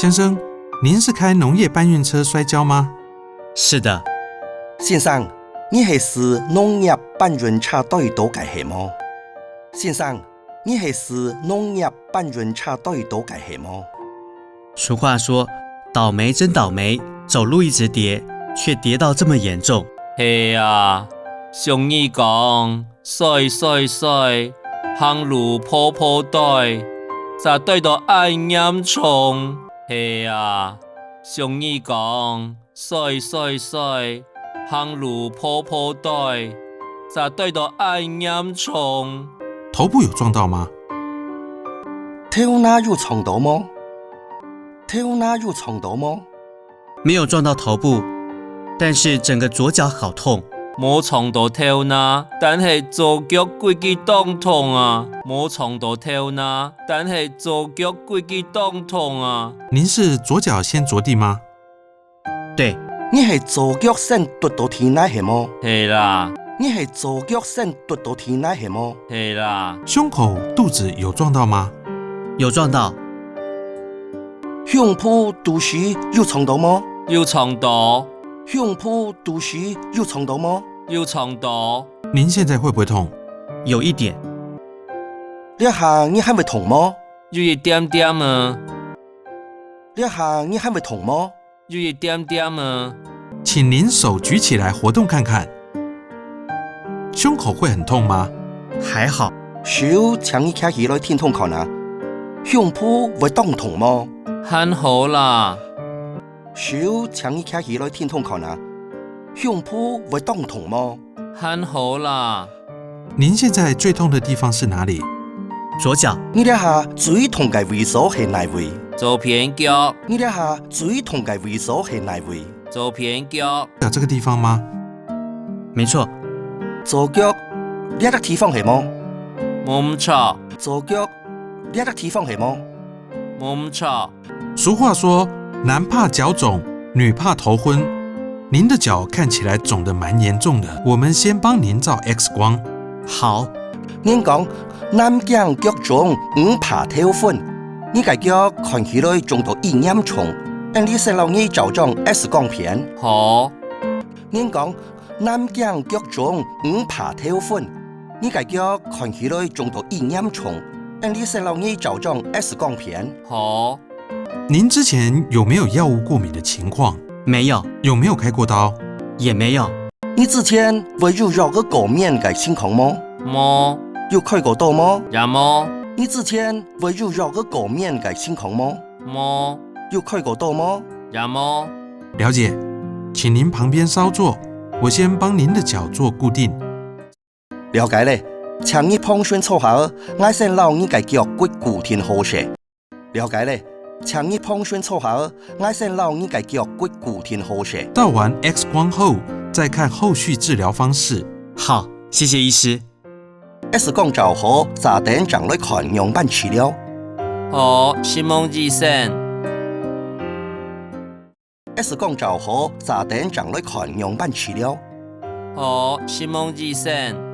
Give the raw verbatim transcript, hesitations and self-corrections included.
先生，您是开农业搬运车摔跤吗？是的。先生，你係駛農業搬運車跌倒个係無？先生，你係駛農業搬運車跌倒个係無？俗话说，倒霉真倒霉，走路一直跌，却跌到这么严重。係啊，俗语讲，衰衰衰，行路坡坡跌，正跌到恁严重。係啊，俗语讲，衰衰衰，行路坡坡跌，正跌到恁严重。头部有撞到吗？頭那有撞到無？頭那有撞到無？没有撞到头部，但是整个左脚好痛。无撞到头那，但系左脚骨肌当痛啊！无撞到头那，但系左脚骨肌当痛啊！您是左脚先着地吗？对。你係左腳先跌到地泥係無？係啦。你係左脚先跌到地泥係無？係啦。胸口、肚子有撞到吗？有撞到。胸脯、肚屎有撞到無？有撞到。胸脯、肚屎有撞到無？有撞到。您现在会不会痛？有一点。這下你還會痛無？有一点点啊。這下你還會痛無？有一点点啊。请您手举起来活动看看。胸口会很痛吗？还好。手請你擎起來停動看啊，胸脯會當痛無？還好啦。手請你擎起來停動看啊，胸脯會當痛無？還好啦。您现在最痛的地方是哪里？左脚。你這下最痛个位所係哪位？左片腳。你這下最痛个位所係哪位？左片腳。有这个地方吗？没错。左腳，這个地方係無？無毋著。左腳，這个地方係無？無毋著。俗话说，男怕脚肿，女怕头昏。您的脚看起来肿得蛮严重的，我们先帮您照X光。好。人講，男驚腳腫，女怕頭昏。你个腳看起來腫到已嚴重，等下先摎你照張X光片。好。人講，男驚腳腫，女怕頭昏。你个腳看起來腫到已嚴重，等下先摎你照張X光片。好。您之前有没有药物过敏的情况？没有。有没有开过刀？也没有。你之前會有藥个過敏个情況無？無。有開過刀無？也無。你之前會有藥个過敏个情況無？無。有開過刀無？也無。了解，请您旁边稍坐，我先帮您的脚做固定。了解了，請你旁脣坐下，𠊎先摎你个腳骨固定好勢。了解了，請你旁脣坐下，𠊎先摎你个腳骨固定好勢。照完X光后，再看后续治疗方式。好，谢谢医师。X光照好，再等正來看樣般治療。好，承蒙醫生。X光照好，再等正來看樣般治療。好，承蒙醫生。